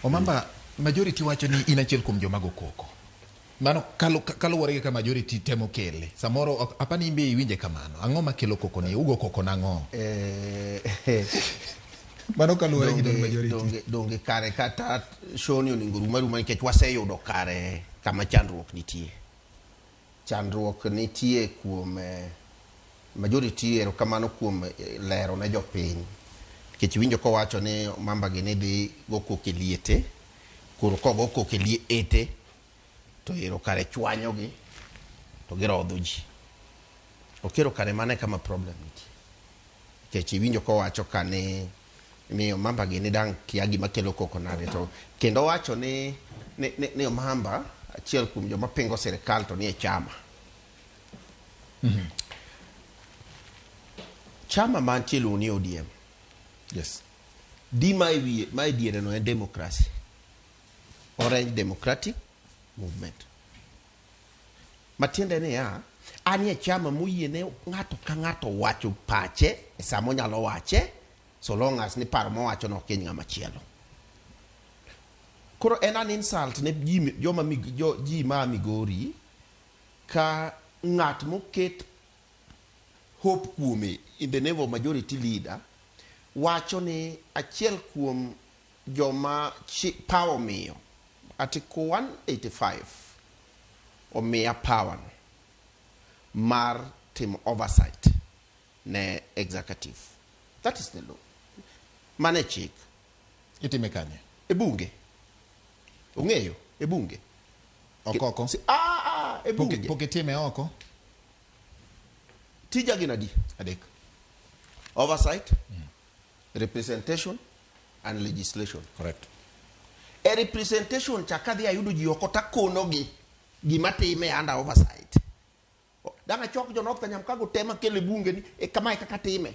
Omamba, majority wacho ni in achiel kuom joma go koko. Mano kaluwore gi ka majority temo kele. Samoro apani in be iwinje kamano. Ang'o makelo koko ni? Ugo koko nang'o? Mano kaluwore gi duond majority. Donge kare kata show ni onego rum aruma nikech waseyudo kare kama chandruok nitie. Chandruok nitie kuom majority. Erokamano kuom lero ne jopiny. Nikech iwinjo kowacho ni mamba gi ni dhi go koko e liete, koro kogo koko e liete to ero kare chwanyogi to girodho ji. Ok ero kare mano e kama problem nitie. Nikech iwinjo kowacho ka ni omamba gi ni dang' kia gima kelo koko nade, to kendo owacho ni omamba achiel kuom joma pingo sirikal to ni e chama. Chama mantie iluongo ni ODM. D ma e wiye ma e diere no en democracy. Orange Democratic Movement. Matiende niya, an e chama moyiene ng'ato ka ng'ato wacho pache e sama onyalo wache, so long as ni paro mowacho no ok hiny ng'ama chielo. Koro en an insult ne ji, joma ji ma Migori, ka ng'at moket hope kuome in the name of majority leader wacho ni achiel kuom joma power omiyo Article 185 omiya power no mar timo oversight ne executive. That is the law. Mano e chik. Itime kanye? E bunge. Ong'eyo e bunge. Ok oko. E bunge. Pok itime oko. Tija gin adi? Adek. Oversight, representation and legislation. Correct. E representation cha kadhi ayudo ji oko takonogi gima time under oversight. Dang' achok jo North Kanyamkago te makelo e bunge ni e kamae kaka time.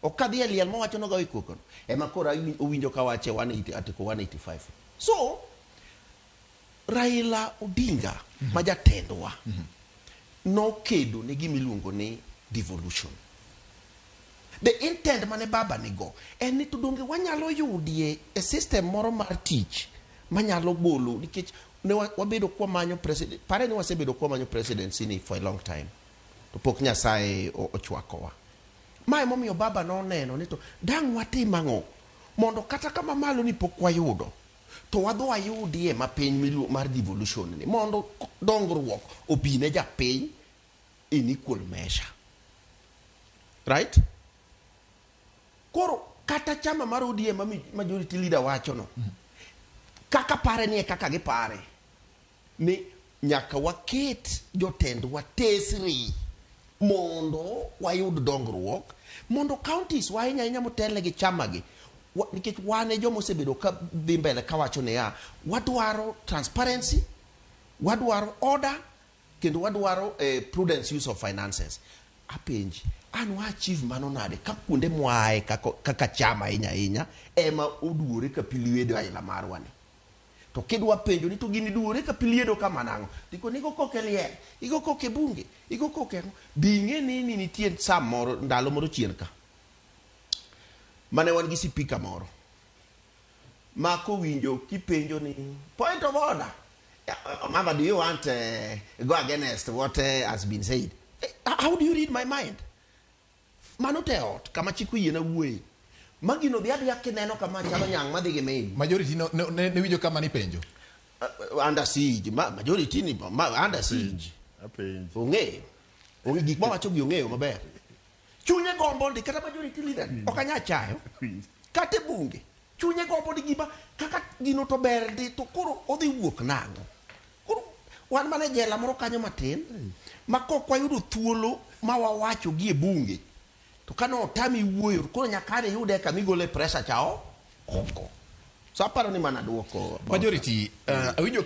Ok kadhi e liel mawacho noga e kokono. Ema koro owinjo kawache 180, Article 185. So, Raila Odinga ma jatendwa nokedo ne gima iluongo ni devolution. The intent mane baba nigo en ni to donge wanyalo yudie e system moro mar tich manyalo golo, nikech ne wabedo kwamanyo president, pare ni wasebedo kwamanyo presidency ni for a long time to pok Nyasaye ochwakowa. Ma emomiyo baba noneno ni to dang' watim ang'o mondo kata kama malo ni pok wayudo to wadhi wayudie mapiny mar devolution ni mondo dongruok obi ne japiny in equal measure, right? Koro kata chama mar ODM ma majority leader wacho no kaka pare ni e kaka gipare ni nyaka waket jotendwa tesri mondo wayud dongruok, mondo counties wa ahinya ahinya motelne gi chama gi nikech wan e joma osebedo ka dhi mbele kawacho niya, wadwaro transparency, wadwaro order, kendo wadwaro prudence use of finances. Apenji, an wa achieve mano nade ka kuonde mwae kaka chama ahinya ahinya ema oduore ka pi lwedo aila marwa ni? To kidwa penjo ni to gini duore ka pi liedo kama nang'o, tiko ni igo koko e liel, igo koko e bunge, igo koko e ang'o? Bi ing'e ni nitie sa moro, ndalo moro chien ka mane wan gi sipika moro ma kowinjo kipenjo ni point of order, "Mama, do you want go against what has been said?" How do you read my mind? Mano te ot kama chik oyiena wuoye. Magino dhi adhiya kineno kama chalo nyang' madhi gi min. Majority no, ne winjo kama ni penjo. Under siege ma, majority ni ma, under siege. Apenji. Ong'eyo. Ong'e gik mawacho gi, ong'eyo maber. Chunye gombo ndi kata majority leader ok anya chayo. Kata e bunge chunye gombo ni gima kaka gino to ber ndi, to koro odhi wuok nang'o? Koro wan mana e jela moro kanyo matin ma kok wayudo thuolo ma wawacho gi e bunge, to kane otami wuoyo, koro nyaka an iyude kama igole pressure cha o oko. So aparo ni mana duoko. Majority, awinjo.